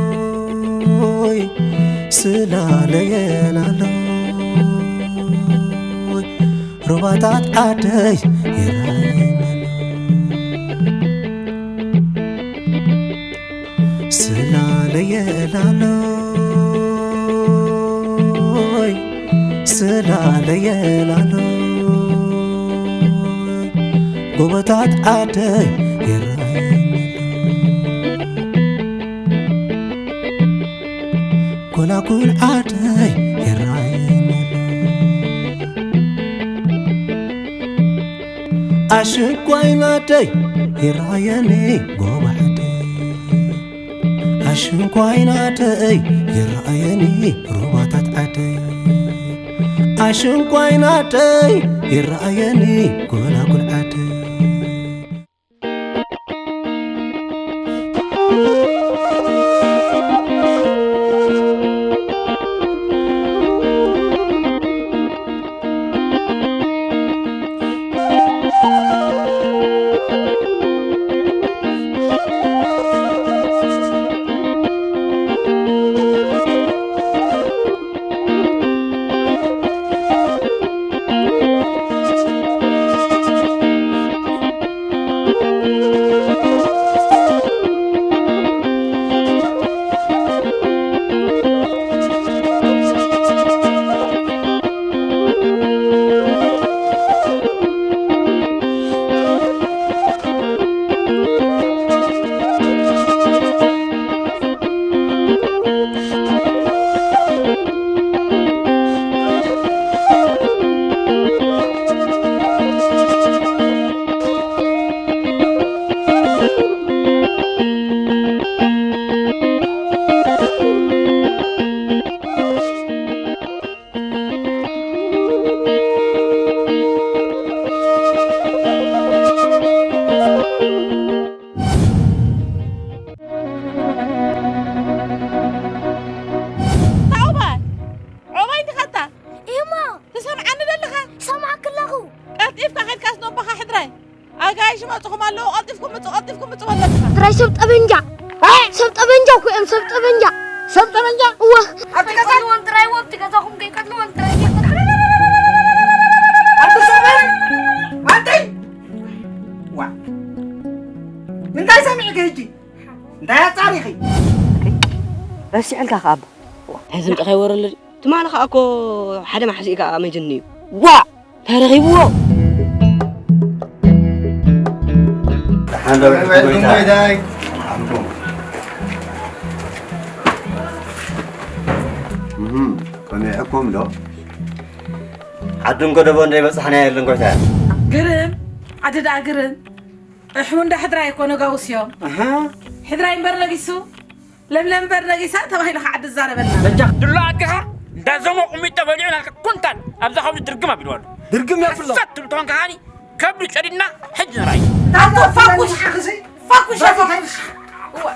ስላለየላሎይ ስላለየላሎይ ሩባታት ዓደይ ይራየናሎ ስላለየላሎይ ስላለየላሎይ ጎቦታት ዓደይ ይራየናሎ ጎላጉል ዓደይ ይራየናሎ ኣሽንኳይ ናደይ ይራየኒ ጎባሕደይ ኣሽንኳይ ናደይ ይራየኒ ሩባታት ዓደይ ኣሽንኳይ ናደይ ይራየኒ ጎላጉል ዓደይ ታውባ ዖባይ ትኸታ እሞ ትሰምዓኒ ዘለኻ? ሰማዕክ ኣለኹ። ቀልጢፍካ ኸድካስ ነቦኻ ሕድራይ ኣጋይሽ መፅኹም ኣለዉ። ቀልጢፍኩም ምፁ፣ ቀልጢፍኩም ምፁ በለትኻ። ጥራይ ሰብ ጠበንጃ። ሰብ ጠበንጃ እኮ እዮም፣ ሰብ ጠበንጃ። ሰብ ጠበንጃ? እወ። ኣብቲ ገዛ? ከይቀትልዎም ጥራይ፣ ኣብቲ ገዛኹም ከይቀትልዎም ጥራይ፣ ከይቀትልዎም። ኣንተ ሰብኣይ! ኣንተይ! ዋ! እንታይ ሰሚዕኪ ሕጂ? እንታይ ኣጻሪኺ? ረሲዕልካ ከኣ ኣባ። እንታይ ዝምጠኸ ይወረሎ ድዩ? ትማሊ ከኣ እኮ ሓደ ማሕሲእ ከኣ መጀኒ እዩ። ዋ! እንታይ ረኺብዎ? ደሓን ዶ ውዒልኩም ጎይታይ? እህም፣ ከመይ ዕኩም ዶ? ዓድን ጎደቦ እንደይ በጻሕና የለን ጎይታይ። ግርም፣ ዓዲ ደኣ ግርም። እሕሙ እንዳ ሕድራይ እኮ ነጋውስ እዮም። ኣሃ። ሕድራይ እምበር ነጊሱ፣ ለምለም እምበር ነጊሳ ተባሂሉ ከዓ ድዛረበልና። በጃ ድሎ ኣድኻ እንዳዞሞ ቁሚጦ በሊዑ ናልካ ኩንታል ኣብዛ ከብዲ ድርግም ኣቢልዋ ኣሎ። ድርግም የብሎ። ሓሰት ትብል ተኾንካ ከዓኒ ከብዱ ጨዲድና ሕጂ ንርኣይ። ኣቶ ፋኩሽ፣ ፋኩሽ፣ ፋኩሽ። እዋ።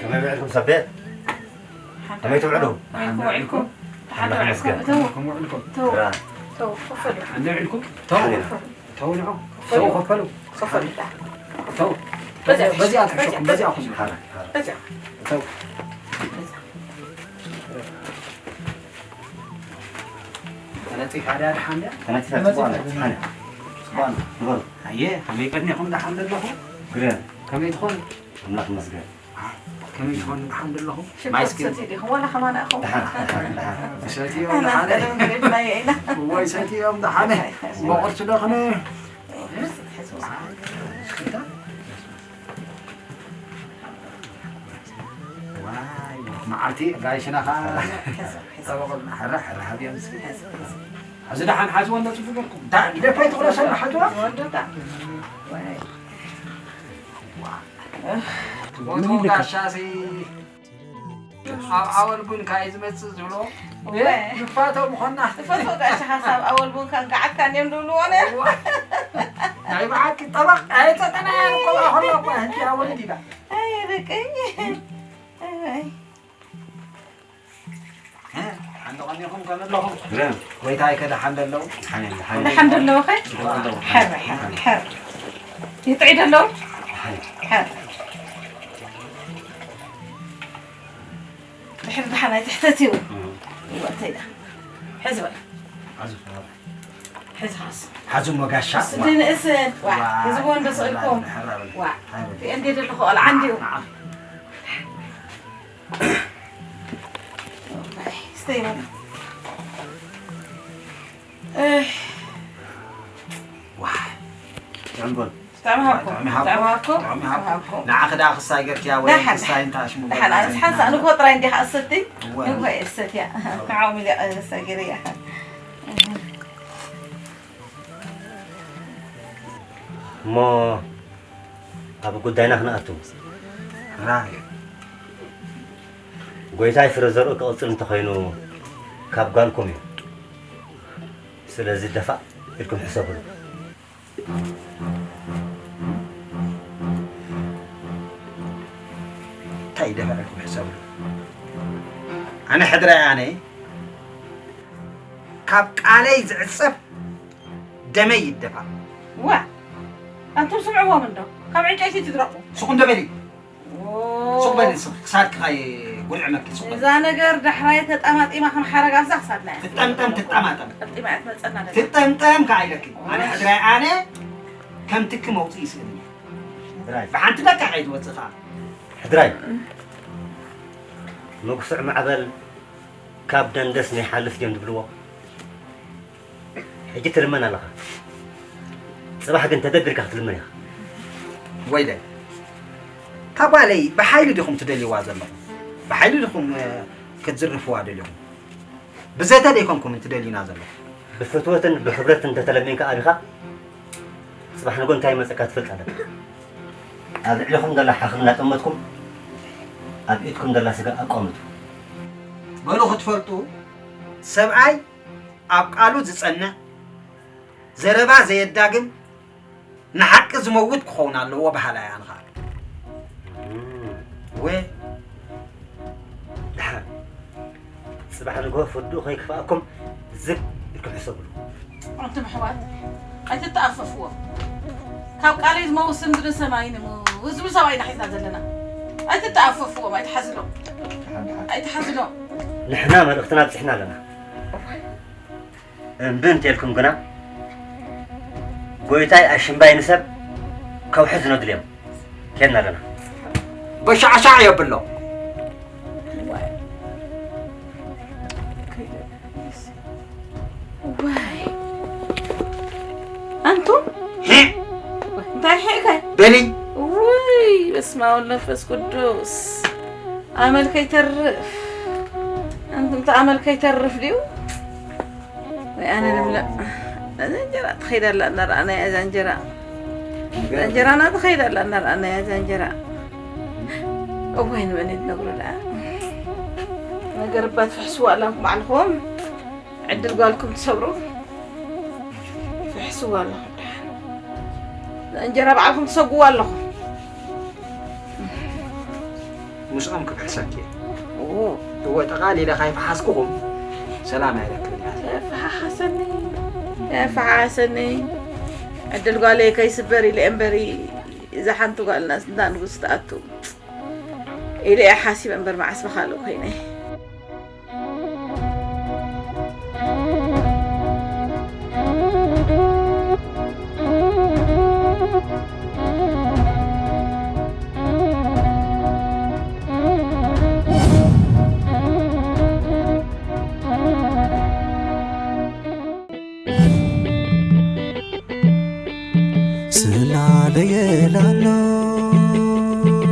ከመይ ውዒልኩም ሰቤት? ከመይ ትውዕሉ? ከመይ ውዒልኩም? ኣምላኽ ይመስገን። እተዉ። እተዉ። እተዉ። ከፈሉ። ከመይ ውዒልኩም? እተዉ። እተዉ ንዑ። እተዉ ከፈሉ። ከፈሉ። እተዉ። በዚኣ፣ በዚኣ ትሕሸኩም፣ በዚኣ። በዚኣ። በዚኣ። እተዉ። በዚኣ። ተነጺፋ ድያ ድሓን ድያ? ተነጺፋ፣ ጽቡቕ ኣላ፣ ጽቡቕ ኣላ። ጽቡቕ ኣላ፣ ንበሩ። ኣየ፣ ከመይ ቀኒኹም ድሓን ዘለኹም? ግርም። ከመይ ትኾኑ? ኣምላኽ ይመስገን። ከመይ ትኾኑ ድሓን ዘለኹም? ሽኮር ማይ እስኪ ትሰትዩ ዲኹም? ዋላ ከማና ኢኹም? ድሓን፣ ድሓን፣ ድሓን። ሰትዮም ኣና ድሓን። ቀደም ንብላዮ ኢና። እዋይ፣ ሰትዮም ድሓን። ኣይ፣ ኣይ፣ ኣይ። መቑርሲ ዶ ኾነ? ኣይ፣ ኣይ፣ ኣይ። ሽታ? ዋው፣ መዓልቲ ጋይሽና ኸዓ ጠበቑልና። ሕራ ሕራ ሃብዮም። እዚ ደሓን ሓዝዎ እንዶ ጽቡቕ ጌርኩም። እንታይ ኢደፋይ ትቕለሰሉ ሓዝዋ? ዝወደታ። ወይ። ዋ። ቦትኡ ጋሻሲ ኣብ ዓወል ቡን ካይ ዝመጽእ ዝብሎ። ወይ። ንፋቶ ምኾና። ትፈትዎ ጋሻ ሓሳብ ኣወል ቡን ካን ገዓትካ እንዲዮም ዝብልዎ ነይሩ። ዋ። ናይ ብሓቂ ጠበቕ ኣይጸጠና እኮ ኣኸሎ እኮ ህጂ ኣወል ዲባ። ኣይ ደቀይ። ኣይ። ሓንዲ ቀኒኹም ከመለኹም። ጎይታይ ከ ደሓን ደለዉ? ደሓን ደለዉ ኸ? ደሓን ደለዉ። ሕር፣ ሕር፣ ሕር። ይጥዒ ደለዉ? ሕር። ድሕሪ ደሓን ኣይትሕተት እዩ። እም። ይወተይ ደኣ። ሕዚ በል። ሓዙ፣ ሕዚ ሓዝ። ሓዙ ሞጋሻ። ስዲ ንእስን። ዋ፣ ዋ፣ ህዝቦ እንዶ ስእልኩም። ሕራ በል። ዋ፣ ሕራ በል። ሪኤ እንዴ ደለኹ ቆልዓ እንዲዩ። ንዓ። ስተይ በል። እህ። ዋይ። ጥዑም በል። ብጣዕሚ ሃብኩም። ብጣዕሚ ሃብኩም። ብጣዕሚ ሃብኩም። ብጣዕሚ ሃብኩም። ንዓኺ ደኣ ክሳይ ገርክያ ወይ ደሓን፣ ክሳይ እንታ ሽሙ ደሓን። ገርክያ? ኣነስ ሓንሳእ ንግሆ ጥራይ እንዲኻ እሰትይ። እወ። ንግሆ እየ እሰትያ። እወ። ንዓኦም ኢለ እየ እሰግር እያ። እህ። እሞ ኣብ ጉዳይና ክንኣቱ። ራይ። ጎይታይ ፍረ ዘርኡ ክቕጽል እንተኾይኑ ካብ ጓልኩም እዩ። ስለዚ ደፋእ ኢልኩም ሕሰቡሉ። እንታይ ደፋእ ኢልኩም ሕሰቡሉ? ኣነ ሕድራይ ኣነ ካብ ቃለይ ዝዕጸፍ ደመይ ይደፋእ። ዋ፣ ኣንቱም ስምዕዎም እንዶ፣ ካብ ዕንጨይቲ ትድረቑ። ስኹም ዶ በሊ። ኦ። ሱቕ በሊ፣ ስኽ-፣ ክሳድኪ ከይጉልዕመኪ፣ ሱቕ በሊ። እዛ ነገር ዳሕራይ ተጣማጢማ ከም ሓረግ ኣብዛ ክሳድና እያ። ትጠምጠም፣ ትጠማጠም። ጠምጢማ እያ ትመጸና ደላ። ትጠምጠም ከኣ ኢለኪ። ኣነ እሺ። ሕድራይ ኣነ ከም ትኪ መውጽኢ ይስእን እየ። ሕድራይ። ብሓንቲ ደቃ ከይትወጽእ ከኣ። ሕድራይ። ምጉስዕ ማዕበል ካብ ደንደስ ናይ ሓልፍ ድዮም ዝብልዎ? ሕጂ ትልመን ኣለኻ። ጽባሕ ግን ተደቢርካ ክትልመን ኢኻ። ወይለይ፣ እታ ጓለይ ብሓይሊ ዲኹም ትደልይዋ ዘለኹም? ብሓይሊ ዲኹም፣ እ፣ ክትዝርፍዋ ደሊኹም? ብዘተ ደይኮንኩምን ትደልዩና ዘለኹም? ብፍትወትን ብኽብረትን እንተተለሚንካ ኣቢኻ፣ ጽባሕ ንጎ እንታይ ይመጸካ ትፈልጥ ኣለካ። ኣብ ልዕሊኹም ዘላ ሓኽሊ እናጠመትኩም፣ ኣብ ኢድኩም ዘላ ስጋ ኣቋምቱ። በሉ ክትፈልጡ፣ ሰብኣይ ኣብ ቃሉ ዝጸንዕ፣ ዘረባ ዘየዳግም፣ ንሓቂ ዝመውት ክኸውን ኣለዎ በሃላይ ኣነ ኸኣ። እም። ወ-፣ ደሓን። ጽባሕ ንግሆ ፍርድኡ ከይክፍኣኩም ዝግ ኢልኩም ሕሰብሉ። ኣንቱም ኣሕዋት፣ ኣይትተኣፈፍዎ። ካብ ቃለይ ዝመውት ስም ዝብል ሰማይ ንሙ-፣ ዝብል ሰብኣይ ኢና ሒዝና ዘለና። ኣይትተኣፈፍዎም፣ ኣይትሓዝሎም። ደሓን፣ ደሓን። ኣይትሓዝሎም። ንሕና መልእኽትና ኣብጺሕና ኣለና። እምቢ እንተልኩም ግና፣ ጎይታይ ኣሽምባይ ንሰብ ከውሕዝ ነድልዮም። ኬድና ኣለና። በሻዕሻዕ የብሎ። ዋይ። ኣንቱ? ሄ! እንታይ ሄ ከ? በሊ። ውይ፣ በስመ አብ ወወልድ ወመንፈስ ቅዱስ። ኣመል ከይተርፍ። ኣንቱ፣ እንታይ ኣመል ከይተርፍ ድዩ? ወይ ኣነ ንብላ። እዛ እንጀራ ትኸይድ ኣላ እናረኣናያ፣ እዛ እንጀራ። እዛ እንጀራና ትኸይድ ኣላ እናረኣናያ፣ እዛ እንጀራ። እዋይ፣ ንመን እዩ ትነግሮ ደኣ? ነገር እባ ትፍሕስዋ ኣላኩም ባዕልኹም። ዕድል ጓልኩም ትሰብሩ። ፍሕስዋ ኣለኹም ደሓን። እዛ እንጀራ ባዕልኹም ትሰግዋ ኣለኹም። ምስኦም ክፍሕሰኪ እየ። ኦ። እወ፣ ጠቓሊለ ካይፈሓስኩኹም ሰላም ኣይረክብን እየ። ተፈሓሓሰኒ፣ ተፈሓሓሰኒ። ዕድል ጓለይ ከይስበር ኢለ እምበሪ፣ እዛ ሓንቲ ጓልና እንዳ ንጉስ ትኣቱ ኢለ እየ ሓሲበ እምበር መዓስ ብኻልእ ኮይነ።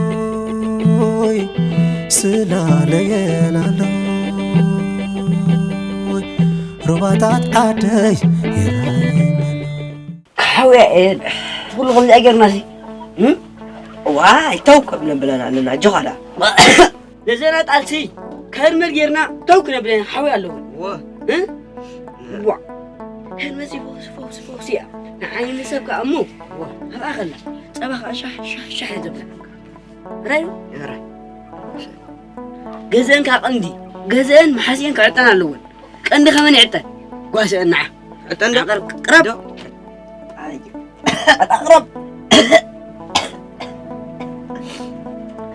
ስላለየላሎይ፣ ስላለየን ኣሎ ሩባታት ዓደይ ይራየን። ሓውያ እየን ኩሉ ከምዚኣ ጌርና ሲ እም? ዋይ ተው ከብለን ብለን ኣለና ጆኻዳ። ነዘና ጣልሲ ከርመል ጌርና ተው ክነብለን ሓውያ ኣለዎ። ወ እም? ዋ ከርመል ሲ ፈውሲ ፈውሲ ፈውሲ እያ። ንዓይኒ ሰብ ከኣ እሞ ዋ ኣብኣ ከላ ጸባ ከኣ ሻሕ ሻሕ ሻሕ እያ ዘብላ። ራዩ ራ ገዘን ካብ ቀንዲ ገዘን መሓዝኤን ክዕጠን ኣለወን። ቀንዲ ከመን ይዕጠን? ጓሰ እናዓ ዕጠን ዶ? ኣቕርብ፣ ቅረብ። ዶ? ኣይ፣ ኣቕርብ።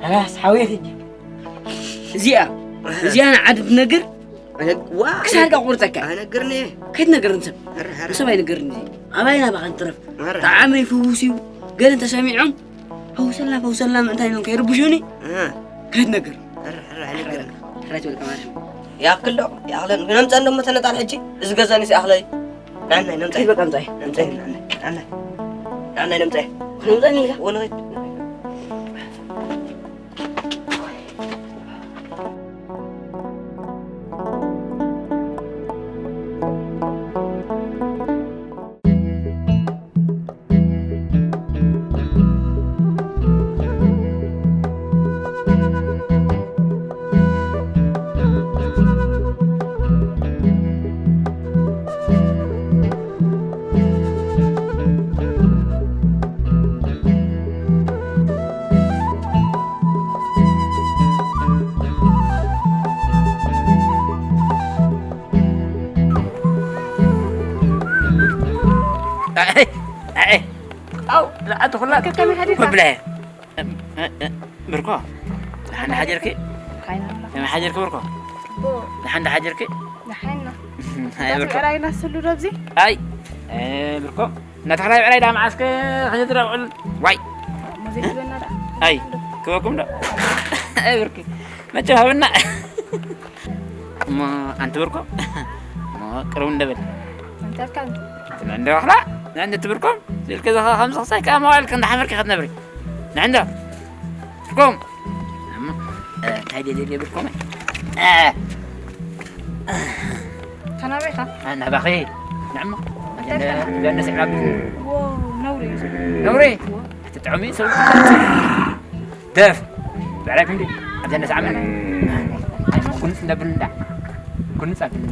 ከላስ ሓውየት እጂ እዚኣ እዚኣ ንዓዲ ትነግር ኣነ- ዋ፣ ክሳድካ ቁርፀካ። ኣነግርኒ። ከይትነግርን ሰብ ኧረ፣ ኧረ። ንሰብ ኣይነገርን እዚ ኣባይና ባኸን ትረፍ ኧረ። ጠዓመ ይፍውስ እዩ። ገለ እንተሰሚዖም ፈውሰልና ፈውሰልና ምእንታይ ኢሎም ከይርብሹኒ እ። ከይትነግር። ኧረ፣ ኧረ፣ ኣይነግርን። ሕራይ ትበልካ ማለት እዩ። ይኣክል ዶ? ይኣክለን። ነምፀን ደሞ ተነጣል ሕጂ። እዚ ገዛኒስ ይኣክለይ። ናናይ ነምፀይ። ከይት በቃ ምፃይ። ነምፀይ፣ ናናይ፣ ናናይ። ናናይ ነምፀይ። ክንምፀኒ ኢልካ? ወንኸይት። ኣይ፣ ኣይ፣ ኣው፣ ዝኣቱ ኩላ ከከመይ ሓዲርካ? መብልዒ። እ፣ እ፣ እ፣ ብርኮ፣ ደሓን ሓጀርኪ? ሓይና። ከመይ ሓጀርኪ ብርኮ? ጽቡቕ። ደሓን ዶ ሓጀርኪ? ደሓን ኢና። ኣይ፣ ብርኮ። ብዕራይ ናስሉ ዶ ኣብዚ? ኣይ፣ እ፣ ብርኮ፣ እናተኽላይ ብዕራይ ዳ መዓስከ ከይትረብዑል? ዋይ። ሙዚየም ዝበልና ዳ? ኣይ፣ ክበኩም ዶ? ኣይ፣ ብርኪ። መቸም ሃብና። እሞ ኣንቲ ብርኮ፣ እሞ ቅርብ እንደበል። ኣንተ ኣልካ እንዲ። እንደ ዋሕላ፣ ንዕንዲ ትብርኮም፣ ስልክ ዘኻ ከምዚ ክሳይ ከኣ መዋዕል ክንዲ ሓመርኪ ክትነብሪ። ንዕንዶ። ብርኮም። እሞ፣ እ፣ እንታይ ደልየ ብርኮም? እ። ተናበይካ? እ፣ ናባኺ። ንዕሞ። እንታይ ኣንተ፣ ትበል? ዘንስዕ ናብ ዋው፣ ነውሪ እዩ። ነውሪ? ዋው። እቲ ጥዑም እዩ፣ ሰው። ደፍ። ብዕራይ ክንዲ። ኣብ ዘንስዕ ኣመን። ኣይ፣ ኩንስ እንደብል እንዳ። ኩንስ ኣብልን።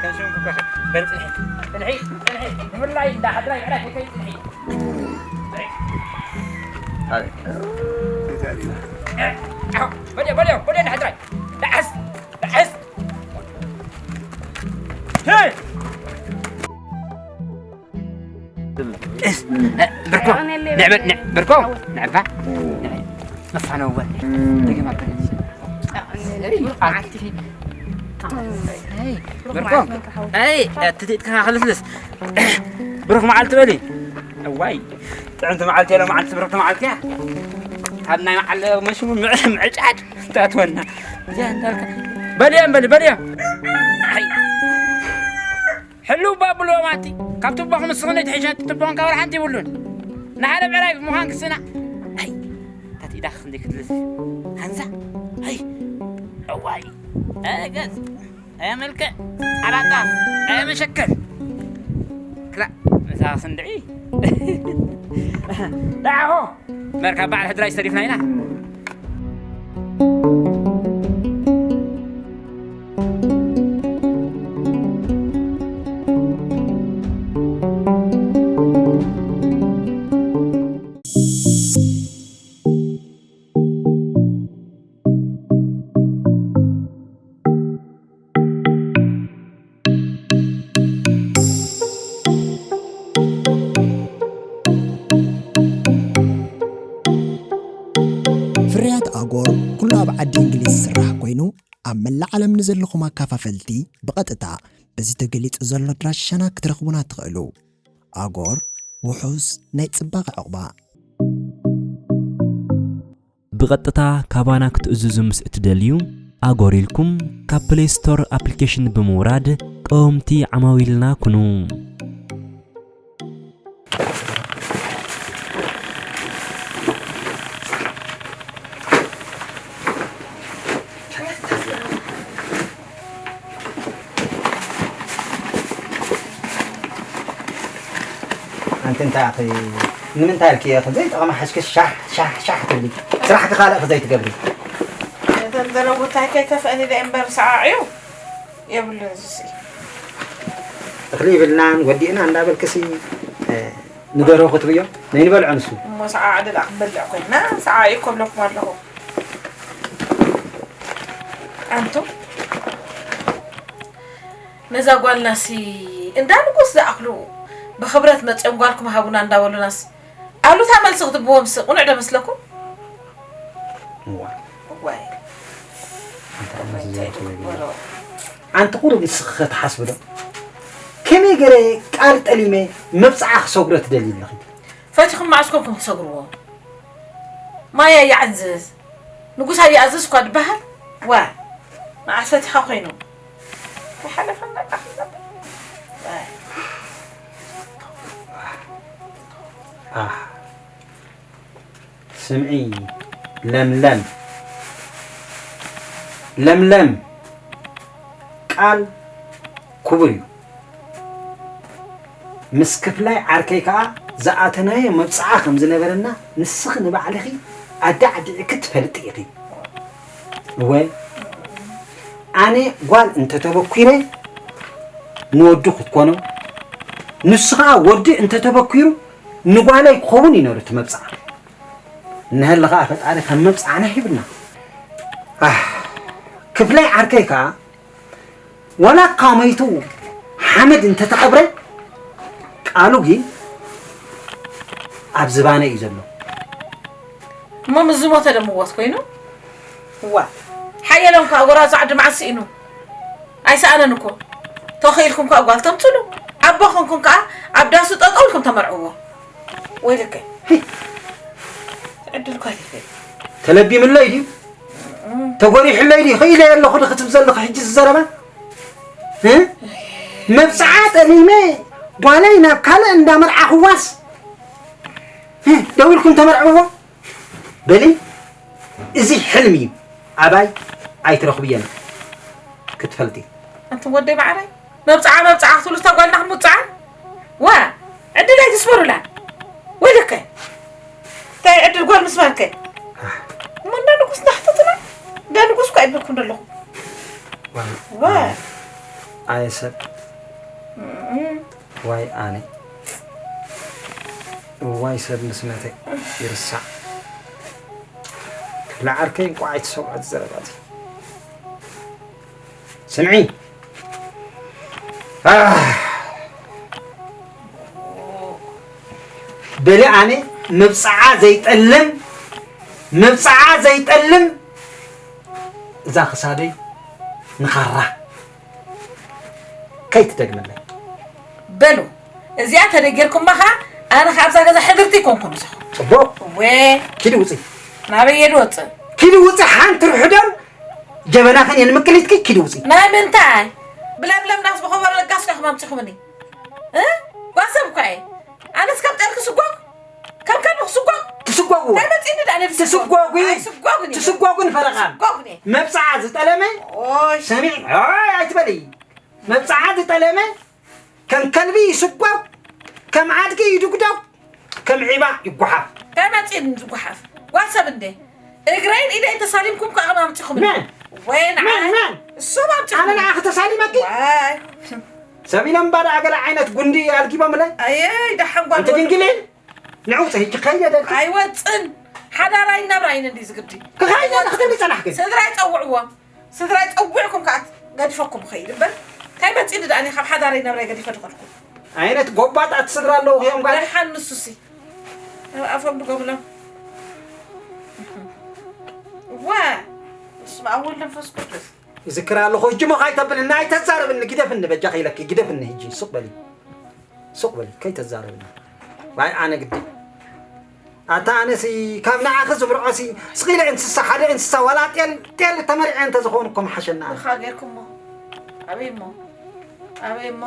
ከም ሽምኩ ከ-፣ በል ጽንሒ፣ ጽንሒ፣ ጽንሒ። ንምርላይ እንዳ ሓድራይ ዕራይ ከይከይ ጽንሒ። በልዮ፣ በልዮ፣ በልዮ እንዳ ሓድራይ። ዳዕስ፣ ዳዕስ። ሄይ! እስ፣ እ፣ ብርኮ፣ ኣይኮነለይ ንዕበል፣ በል። ን-፣ ብርኮ፣ ንዕባ፣ ንዕባ። መፋነው በል። ደገም ኣበል። ብሩኽ መዓልቲ። ኣይ፣ ብሩኽ ብርኮ፣ መዓልቲ ሓው። ኣይ፣ ኣትቲትካ ክልስልስ። ብሩኽ መዓልቲ በሊ። እዋይ፣ ጥዕምቲ መዓልቲ እያ፣ ሎመዓልቲ ብርኽቲ መዓልቲ እያ። ካብ ናይ መዓል መሽሙ ምዕ-፣ ምዕጫድ ትኣትወና። እዚኣ እንዳልካ። በልዮም በሊ፣ በልዮም። ኣይ። ሕልው ባብልዎ ማቲ፣ ካብ ቱቦ ክምስኽን ትሕሸት፣ ቱቦ ክንካበር ሓንቲ ይብሉን። ንሓደ ብዕራይ ብምዃን ክስና። ኣይ፣ ታቲ ኢዳ ክንደይ ክትልዝ። ሃንዛ፣ ኣይ፣ እዋይ፣ ኣይ ገጽ፣ ኣይ መልክዕ፣ ኣራጣ፣ ኣይ መሸከል። ክላ፣ ምሳኽ ስንድዒ። ዳዕሆ። መርካ በዓል ሕድራይ ዝተሪፍና ኢና። ፍርያት ኣጎር ኩሉ ኣብ ዓዲ እንግሊዝ ዝስራሕ ኮይኑ፣ ኣብ መላእ ዓለም ንዘለኹም ኣካፋፈልቲ ብቐጥታ በዚ ተገሊጹ ዘሎ ኣድራሻና ክትረኽቡና ትኽእሉ። ኣጎር፣ ውሑስ ናይ ጽባቐ ዕቑባ። ብቐጥታ ካባና ክትእዝዙ ምስ እትደልዩ፣ ኣጎር ኢልኩም ካብ ፕሌይ ስቶር ኣፕሊኬሽን ብምውራድ ቀወምቲ ዓማዊልና ኩኑ። እንታይ ኣኺ ንምንታይ ኢልኪ እየ ዘይጠቐማ ሓዝኪ ሻሕ ሻሕ ሻሕ ትብሊ? ስራሕኪ ካልእ ኸ ዘይትገብሪ? እተን ዘረቡታይ ከይከፍአኒ ደ እምበር ሰዓዕዩ የብሉን እዚሲ። እኽሊ ይብልናን ወዲእና እንዳበልክሲ ንደርሆ ክትብዮ ነይንበልዖ ንሱ። እሞ ሰዓዕ ደኣ ክንበልዕ ኮይና ሰዓዕ እዩ ከብለኩም ኣለኹ። ኣንቱም ነዛ ጓልናሲ እንዳ ንጉስ ዝኣኽሉ ብኽብረት መፅኦም ጓልኩም ሃቡና እንዳበሉናስ ኣሉታ መልሲ ክትብዎም ስ ቁኑዕ ዶ መስለኩም? እዋ እዋይ እንታይ ዓይነት እንታይ ዘረባ ትብሎ? ኣንቲ ቁሩብ ንስኺ ኸ ትሓስቢ ዶ? ከመይ ገይረ ቃል ጠሊመ መብፅዓ ክሰጉሮ ትደልዪ ኣለኺ? ፈቲኹም መዓስ ኮንኩም ትሰግርዎ? ማያ ይዓዝዝ ንጉስ ኣይኣዝዝ እኳ ድበሃል። ዋ መዓስ ፈቲኻ ኮይኑ? ከይሓለፈና ቃል ነበር። ዋይ። ኣህ፣ ስምዒ ለምለም ለምለም፣ ቃል ክቡር እዩ። ምስ ክፍላይ ዓርከይ ከኣ ዝኣተናዮ መብጽዓ ከም ዝነበረና ንስኺ ንባዕልኺ ኣዳዕዲዕኪ ትፈልጢ ኢኺ። እወ ኣነ ጓል እንተተበኲረ ንወዲ ክትኮኖ፣ ንሱ ኸኣ ወዲ እንተተበኲሩ ንጓለይ ክኸውን እዩ ነይሩ እቲ መብጽዓ። እንሀለ ኸኣ ፈጣሪ ከም መብጽዓና ሂብና። ኣህ፣ ክፍለይ ዓርከይ ከኣ ዋላ እኳ መይቱ ሓመድ እንተተቐብረ ቃሉ ግን ኣብ ዝባነ እዩ ዘሎ። እሞ ምስ ዝሞተ ዶ ምወት ኮይኑ? እዋ ሓየሎም ከኣ ጎራዙ ዓዲ መዓስ ስኢኑ? ኣይሰኣነን እኮ። ተኽኢልኩም ከኣ ጓል ተምፅሉ። ኣቦ ኾንኩም ከኣ ኣብ ዳሱ ጠጠው ኢልኩም ተመርዕዎ። ወይ ልከ ዕድል ኳ ይፈ ተለቢምለይ ድዩ? ተጎሪሕለይ ድዩ? ኽኢለ ኣለኹ ዶ ክትብ ዘለኹ ሕጂ ዝዘረባ? እ? መብፅዓ ጠሊመ ጓለይ ናብ ካልእ እንዳመርዓኽዋስ እ? ደው ኢልኩም ተመርዕዎ? በሊ እዚ ሕልሚ እዩ። ኣባይ ኣይትረኽብየን ክትፈልጢ። ኣንቱም ወደይ ማዕረይ መብፅዓ መብፅዓ ክትብሉ እታ ጓልና ክንምፅዓ ዋ ዕድል ኣይትስበሩላ። ወይ ልከ እንታይ ዕድል ጓል ምስባርከ እሞ እንዳ ንጉስ እንዳሕተትና እንዳ ንጉስ እኳ ይብለኩም ዘለኹ። ዋ ኣየ ሰብ ዋይ ኣነ እዋይ ሰብ ምስ መተ ይርሳዕ። ክፍለ ዓርከይ እንቋዕ ኣይትሰምዖ እቲ ዘረባ እዚ። ስምዒ ኣህ፣ በሊ ኣነ መብፅዓ ዘይጠልም መብፅዓ ዘይጠልም እዛ ክሳደይ ንኻራ ከይትደግመለይ። በሉ እዚኣ ተደጊርኩማ ኸዓ ኣነ ኸዓ ኣብዛ ገዛ ሕድርቲ ኣይኮንኩን እዛ ፅቡቕ እወ ኪዲ ውፅኢ ናበይ እየ ድወፅእ ኪዲ ውፅኢ ሓንቲ ርሑዶም ጀበናኽን የንምቅሊትኪ ኪዲ ውፅኢ ናይ ምንታይ ብለምለም ዳስ ብኸበሮ ለጋስ ዶ ክማምፅኹምኒ እ? ጓሰብ እኳ እየ ኣነስ ከም ጠል ክስጎግ ከም ከልቢ ክስጎግ ትስጎጉ እንታይ መፂኒ ዳነ ትስጎጉ ኣይስጎግን እየ ትስጎጉ ንፈረቓ ስጎግን እየ መብፅዓ ዝጠለመ ኦይ ሰሚዕ ኦይ ኣይትበልይ መብፅዓ ዝጠለመ ከም ከልቢ ይስጎግ ከም ዓድጊ ይድጉደግ ከም ዒባ ይጓሓፍ እንታይ መፂኒ ዝጓሓፍ ጓሰብ እንደ እግረይን ኢደይን ተሳሊምኩም ከዓ ማምፅኹም መን ወይ ንዓ መን መን እሶም ኣነ ኣምፅኹም ንዓኺ ተሳሊመኪ ዋይ ሰሚኖም ባዳ ኣገለ ዓይነት ጉንዲ ኣልጊቦምለይ ኣየይ ደሓን ጓል እንተ ድንግልን ንዕውፀ ሕጂ ከይደ ደልኪ ኣይወፅን ሓዳራይ ናብራይን እንዲ ዝግዲ ክኸይደ ንኽትብል ጸናሕክን ስድራይ ፀውዕዎም ስድራይ ፀዊዕኩም ከዓ ገዲፈኩም ኸይድ እምበር እንታይ መፂኒ ደኣ እኔ ካብ ሓዳረይ ናብራይ ገዲፈ ድኸልኩ ዓይነት ጎባጣት ስድራ ኣለዉ እዮም ጓል ደሓን ንሱሲ ኣብ ኣፎም ድጎብሎም ዋ እስመ ኣብ ወልድ መንፈስ ቅዱስ ይዝክር ኣለኹ ሕጂ ሞ ካይተብልኒ ኣይተዛረብኒ ግደፍኒ በጃ ከይለኪ ግደፍኒ ሕጂ ሱቅ በሊ ሱቅ በሊ ከይተዛረብኒ ባይ ኣነ ግዲ ኣታ ኣነሲ ካብ ንዓኺ ዝምርዖሲ ስኺለ እንስሳ ሓደ እንስሳ ዋላ ጤል ጤል ተመሪዐ እንተ ዝኾኑ እኮ ምሓሸና ኣነ ንኻ ጌርኩሞ ኣበይ እሞ ኣበይ እሞ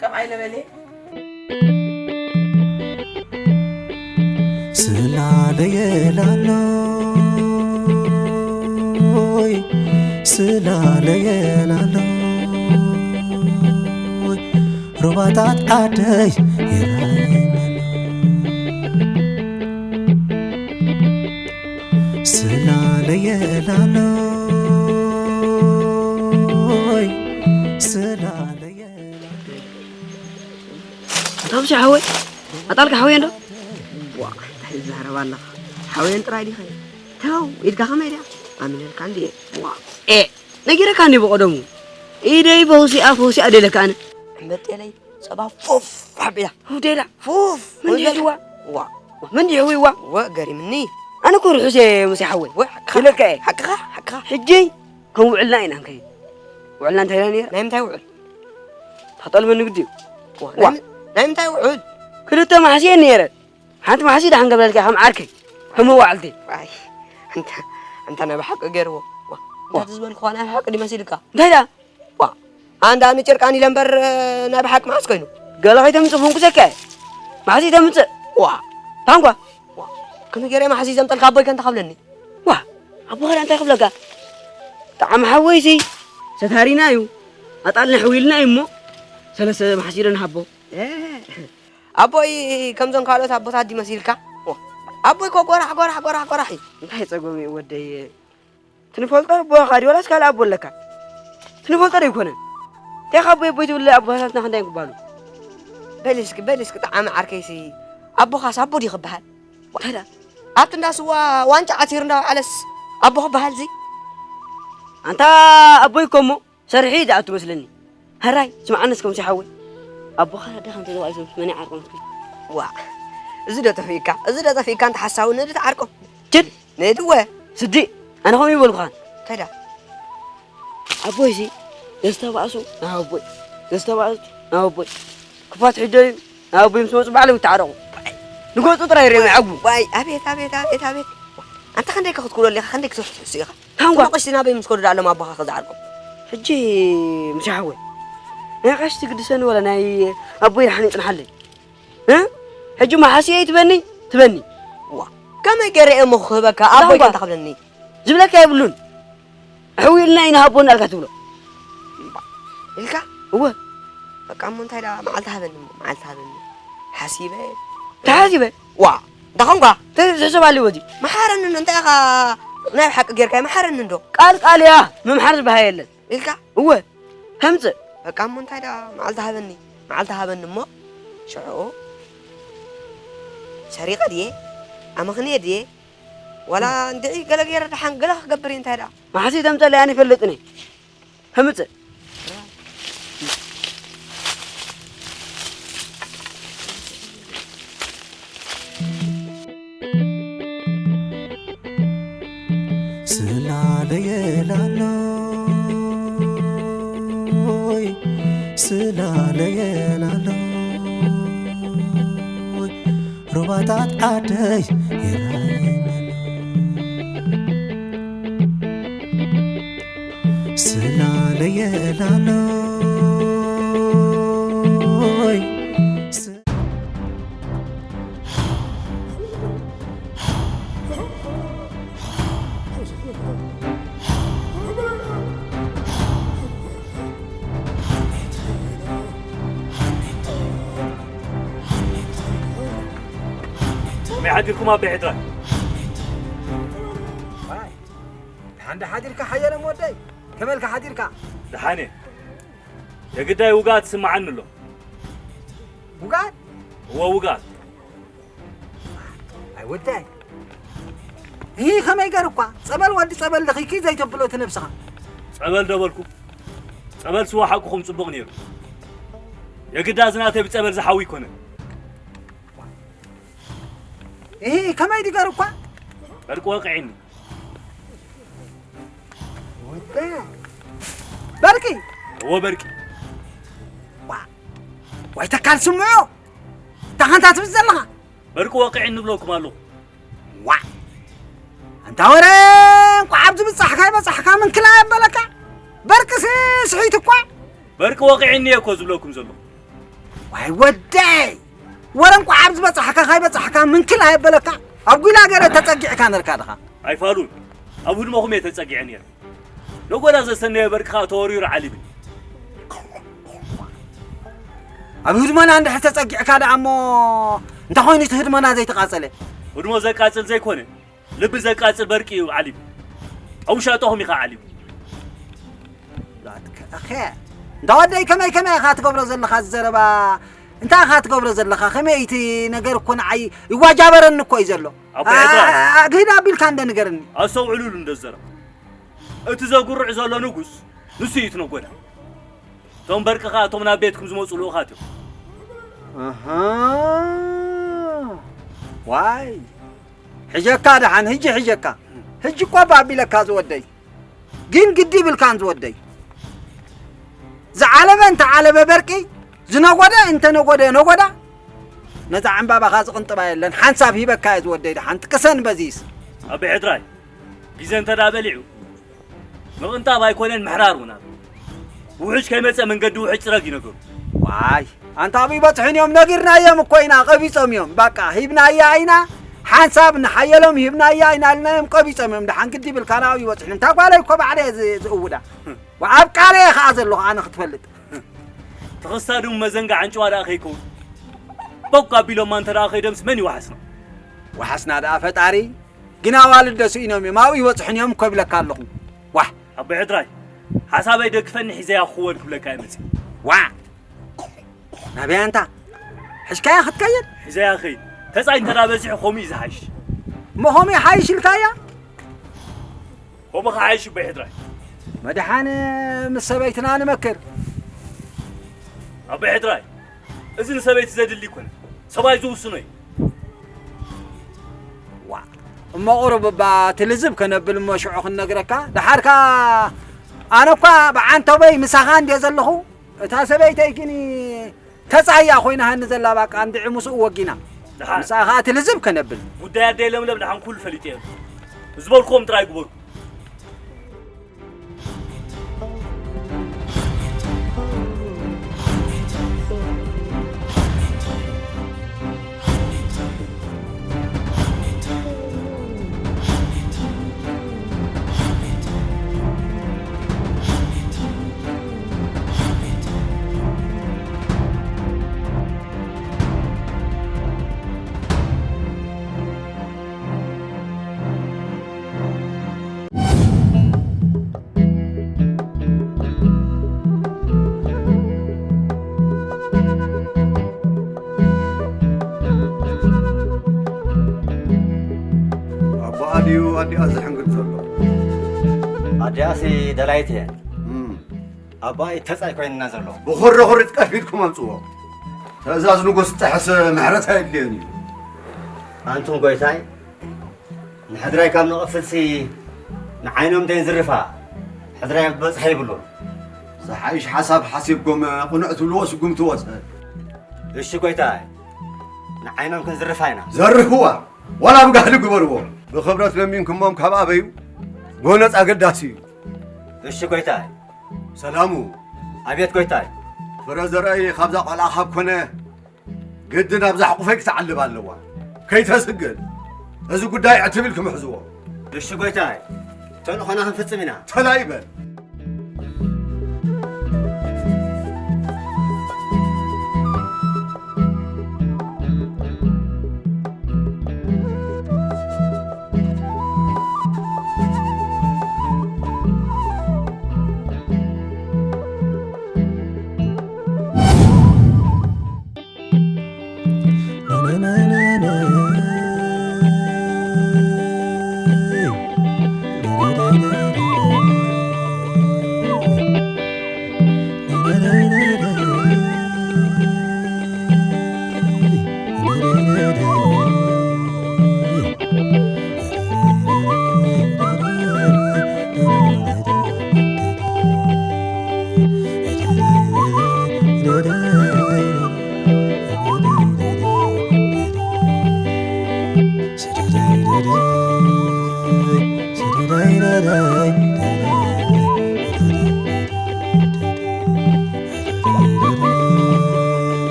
ከም ኣይለበለ ስላለየ ላሎይ ስላለየ ላሎይ ሩባታት ዓደይ ይራይ የላሎይ ስላለየ ኣታ ሙሴ ሓወይ፣ ኣጣልካ ሓወየ እንዶ? ዋ እንታይ ትዛረብ ኣለኻ? ሓወየን ጥራይ ዲኻ? ተው ኢድካ ከመይ ድያ? ኣሚነልካ እንድየ። ዋ ኤ ነጊረካ እንዲ ብቐደሙ ኢደይ ፈውሲኣ ፈውሲኣ ደለካ ኣነ። ሕምበጤለይ ጸባ ፉፍ ኣቢላ። ሁዴላ ፉፍ መን ይሕዋ? ዋ መን ይሕዊዋ? ወ ገሪምኒ። ኣነ እኮ ርሑስ እየ ሙሴ ሓወይ። ወ ሓቅኻ ኢለካ እየ። ሓቅኻ ሓቅኻ። ሕጂ ከም ውዕልና ኢና ንከይድ። ውዕልና እንታይ ኢላ ነይራ? ናይ ምንታይ ውዕል? ተጠልመኒ ግዲ እዩ። ዋ ዋ። ናይ ምን- ናይ ምንታይ ውዕል? ክልተ ማሕሲኤን ነይረን። ሓንቲ ማሕሲ ደሓን ገብረልካ ከም ዓርከይ ከም መዋዕልቲ። ዋይ ኣንታ ኣንታ ናይ ብሓቂ ገይርዎ። ዋ እንታይ ዝበልኩኻ ናይ ብሓቂ ድዩ መሲልካ? እንታይ ደኣ? ዋ ኣንዳ ንጭርቃን ኢለ እምበር ናይ ብሓቂ መዓስ ኮይኑ? ገለ ከይተምጽእ ፈንኩሰካ እየ። ማሕሲ ተምጽእ። ዋ ታንኳ። ዋ ከመይ ገይረ ማሕሲ ዘምጠልካ ኣቦይ ከንታ ከብለኒ? ዋ ኣቦኻ እንታይ ክብለካ? ጣዕሚ ሓወይሲ ሰታሪና እዩ። ኣጣልና ሕዊልና እዩ እሞ ሰለስተ ማሕሲረ ንሃቦ። ኣቦይ ከምዞም ካልኦት ኣቦታት ድዩ መሲልካ? ኣቦይ ኮ ጎራሕ ጎራሕ ጎራሕ ጎራሕ እዩ። እንታይ ጸገሙ እዩ ወደይ? ትንፈልጦ ኣቦኻ ድዩ ዋላስ ካልእ ኣቦ ኣለካ? ትንፈልጦ ዶ ኣይኮነን? እንታይ ካብ ኣቦይ ኣቦይ ትብል ኣቦታትና ክንዳይ ክባሉ? በል እስኪ በል እስኪ ጠዓሚ ዓርከይሲ ኣቦኻስ ኣቦ ድዩ ክበሃል? እንታይ ደኣ? ኣብቲ እንዳ ስዋ ዋንጫ ዓቲሩ እንዳወዓለስ ኣቦ ክበሃል እዚ? ኣንታ ኣቦይ እኮ እሞ ሰርሒ እዩ ዝኣቱ መስለኒ። ሕራይ ስምዓኒ እስከ ሙሴ ሓወይ። ኣቦኻ ኣደኻ እንተዘዋኢሶም መን ይዓርቆም እስኪ? ዋእ እዚ ዶ ጠፊእካ እዚ ዶ ጠፊእካ እንተ ሓሳዊ ንእዲ ትዓርቆም። ችድ ንእዲ እወ። ስዲ ኣነ ከምኡ ይበልኩኻን። እንታይ ደኣ? ኣቦይሲ ዘስተባእሱ ናብ ኣቦይ ዘስተባእሱ ናብ ኣቦይ ክፋት ሕደዩ ናብ ኣቦይ ምስ መፁ ባዕሎም ይተዓረቑ። ንገፁ ጥራይ ይሪኦም ይዓግቡ። ዋይ ኣቤት ኣቤት ኣቤት ኣቤት። ኣንታ ክንደይ ክትክሎ ኣለኻ ክንደይ ክትሕስሱ ኢኻ። ታንኳ። እቶም ኣቕሽቲ ናበይ ምስ ከዱ ደኣ ሎም ኣቦኻ ክዝዓርቆም? ሕጂ ምሻ ሓወይ ናይ ኣቕሽቲ ግድሰኒ ወላ ናይ ኣቦይ ደሓን ይጽንሓለይ። እ? ሕጂ መሓስየይ ትበኒ ትበኒ። ዋ ከመይ ገይረ እየ እሞ ክህበካ ኣቦይ ታንኳ። ከንታ ክብለኒ? ዝብለካ የብሉን። ሕዊ ኢልና ኢና ሃቦ እናልካ ትብሎ። ኢልካ? እወ። በቃ እሞ እንታይ ደኣ መዓልቲ ሃበኒ እሞ መዓልቲ ሃበኒ። ሓሲበ። ተሓሲበ? ዋ እንታይ ኾንኳ? ትሕሰብ ኣለዎ እዚ። መሓረኒ እንታይ ኢኻ ናይ ብሓቂ ጌርካዮ መሓረኒ እንዶ። ቃል ቃል እያ ምምሓር ዝበሃል የለን። ኢልካ? እወ ተምጽእ። በቃ እሞ እንታይ ደኣ መዓልቲ ሃበኒ መዓልቲ ሃበኒ እሞ ሽዑ ሰሪቐ ድየ ኣመኽንየ ድየ ዋላ እንድዒ ገለ ገይረ ደሓን ገለ ክገብር እዩ እንታይ ደኣ። መሓሲ ተምጸለይ ኣነ ይፈልጥኒ ተምጽእ። ስላለየላሎይ ስላለየላሎይ ሩባታት ዓደይ ይራየናሎ ስላለየላሎይ ከመይ ሓዲርኩም ኣቦይ ሕድራይ? ደሓን ዶ ሓዲርካ ሓየሎም ወደይ? ከመልካ ሓዲርካ? ደሓን እየ። የግዳይ ውግኣት ይስምዓኒ ኣሎ። ውግኣት? እወ ውግኣት። ኣይ ወደይ። ይህ ከመይ ገር እኳ ጸበል ወዲ ጸበል ለኺኪ ዘይተብሎ እቲ ነብስኻ። ጸበል ደበልኩ። ጸበል ስዋ ሓቅኹም ጽቡቕ ነይሩ። የግዳ ዝናተይ ብጸበል ዝሓዊ ኣይኮነን። እሂ ከመይ ድገር እኳ በርቂ ወቂዕኒ። ወደ በርቂ እዎ በርቂ ዋ ዋይ ተካል ስምዑ ታኸንታ ትብል ዘለኻ በርቂ ወቂዕኒ ብለኩም ኣለኹ። ዋ ኣንታ ወረ እንኳ ኣብዚ ብጻሕካ ይበጻሕካ ምንክላ የበለካ በርቂ ስስሒት እኳ በርቂ ወቂዕኒ እየ እኮ ዝብለኩም ዘለኹ። ዋይ ወደይ ወረ እንኳ ኣብዚ በጻሕካ ካይበጻሕካ ምንክል ኣየበለካ ኣብ ጉላ ገለ ተጸጊዕካ ነርካ ድኻ። ኣይፋሉን ኣብ ህድመኹም እየ ተጸጊዐ ነይረ። ነጎዳ ዘሰነየ በርቂ ኸኣ ተወሪሩ ዓሊብኒ። ኣብ ህድመና እንድሕር ተጸጊዕካ ደኣ እሞ እንታይ ኮይኑ እቲ ህድመና ዘይተቓጸለ? ህድሞ ዘቃጽል ዘይኮነ ልቢ ዘቃጽል በርቂ እዩ ዓሊብ። ኣብ ውሻጦኹም ኢኻ ዓሊሙ። ላትከ ኣኸ እንዳ ወደይ ከመይ ከመይ ኢኻ ትገብሮ ዘለኻ ዘረባ? እንታይ ኢኻ ትገብሮ ዘለኻ? ከመይ እቲ ነገር እኮ ንዓይ ይዋጃበረኒ እኮ እዩ ዘሎ። ኣቦ ሄድራ። ኣግህድ ኣቢልካ እንደ ንገርኒ። ኣስተውዕሉሉ እንደ ዘረባ። እቲ ዘጉርዕ ዘሎ ንጉስ ንሱ እዩ እቲ ነጎዳ። እቶም በርቂ ኸኣ እቶም ናብ ቤትኩም ዝመጹ ልኡኻት እዮም። ኣሃ። ዋይ። ሕጀካ ደሓን፣ ሕጂ ሕጀካ። ሕጂ እኮ ባቢለካ ዝወደይ። ግን ግዲ ይብልካን ዝወደይ። ዝዓለበ እንተ ዓለበ በርቂ፣ ዝነጎደ እንተ ነጎደ ነጎዳ፣ ነዛ ዕምባባኻ ዝቕንጥባ የለን። ሓንሳብ ሂበካ እየ ዝወደይ ደሓን። ትቅሰን በዚስ። ኣቢ ሕድራይ፣ ግዜ እንተ ደኣ በሊዑ፣ ምቕንጣብ ኣይኮነን ምሕራር እውን ኣሎ። ውሑጅ ከይመጸ መንገዲ ውሑጅ ጽረግ እዩ ነገሩ። ዋይ፣ ኣንታ ኣብኡ ይበጽሑን እዮም፣ ነጊርናዮም እኮ ኢና፣ ቀቢጾም እዮም። በቃ፣ ሂብናያ ኢና፣ ሓንሳብ ንሓየሎም ሂብናያ ኢና ኢልናዮም፣ ቀቢጾም እዮም። ደሓን ግዲ ይብልካ፣ ናብኡ ይበጽሑን። እታ ጓለይ እኮ ባዕለየ ዝ-፣ ዝእውዳ። ኣብ ቃለየ ኸኣ ዘለኹ ኣነ ክትፈልጥ። ተኸስታዱ መዘንጋ ዓንጭዋ ደኣ ከይከውን። ቦግ ኣቢሎማ እንተ ደኣ ከይዶምስ መን ይወሓስና? ወሓስና ደኣ ፈጣሪ፣ ግን ኣዋልድ ዶ ስኢኖም እዮም፣ ኣብኡ ይበጽሑን እዮም እኮ ይብለካ ኣለኹ። ዋሕ! ኣቦይ ሕድራይ፣ ሓሳበይ ደግፈኒ ሒዘያ ክኽወል ክብለካ እየ መጺእ። ዋዕ! ናበይ ኣንታ? ሕዝካያ ክትከይድ? ሒዘያ ኸይድ። ተጻይ እንተ ደኣ በዚሑ ከምኡ እዩ ዝሓይሽ። እሞ ከምኡ ይሓይሽ ኢልካያ? ከምኡ ክሓይሽ ኣቦይ ሕድራይ። መድሓን ምስ ሰበይትና ንመክር። ኣቦይ ሕድራይ፣ እዚ ንሰበይቲ ዘድሊ ኣይኮነን። ሰብኣይ ዝውስኖ እዩ። ዋዕ! እሞ ቁሩብ እባ ትልዝብ ከነብል እሞ ሽዑ ክንነግረካ። ደሓርካ ኣነ እኳ ብዓንተቦይ ምሳኻ እንድየ ዘለኹ። እታ ሰበይተይ ግን ተጻያ ኮይና ሃኒ ዘላ ባቃ እንድዒ ምስኡ ወጊና። ደሓን። ምሳኻ ትልዝብ ከነብል። ጉዳይ ኣደይ ለምለም ደሓን ኩሉ ፈሊጠ እየ። ዝበልኩዎም ጥራይ ግበሩ። ኣቦኣ ድዩ ኣዲኣ ዝሕንግድ ዘሎ? ኣዲኣሲ ደላይት እየን። እም። ኣቦኣ እዩ ተጻይ ኮይንና ዘሎ። ብኹርኹሪት ቀፊድኩም ኣምጽዎ። ትእዛዝ ንጉስ ጥሕስ ምሕረት ኣየድልዮን እዩ። ኣንቱም ጎይታይ፣ ንሕድራይ ካብ ንቐፍልሲ ንዓይኖም ደይንዝርፋ፣ ሕድራይ በጽሒ ይብሉን። ዝሓይሽ ሓሳብ ሓሲብኩም ቅኑዕ ትብልዎ ስጉምቲ ወሰድ። እሺ ጎይታይ፣ ንዓይኖም ክንዝርፋ ኢና። ዘርፍዋ፣ ዋላ ብጋህዲ ግበርዎ። ብኽብረት ለሚንኩሞም ካብ ኣበዩ፣ ጎነጽ ኣገዳሲ እዩ። እሺ ጎይታይ። ሰላሙ። ኣቤት ጎይታይ። ፍረ ዘርእይ ካብዛ ቆልዓ ካብ ኮነ፣ ግድን ኣብዛ ሕቑፈይ ክትዓልብ ኣለዋ። ከይተስግር፣ እዚ ጉዳይ ዕትብ ኢልኩም ሕዝዎ። እሺ ጎይታይ፣ ተልእኾና ክንፍጽም ኢና። ተላይ በል።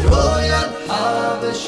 ሮያል ሓበሻ።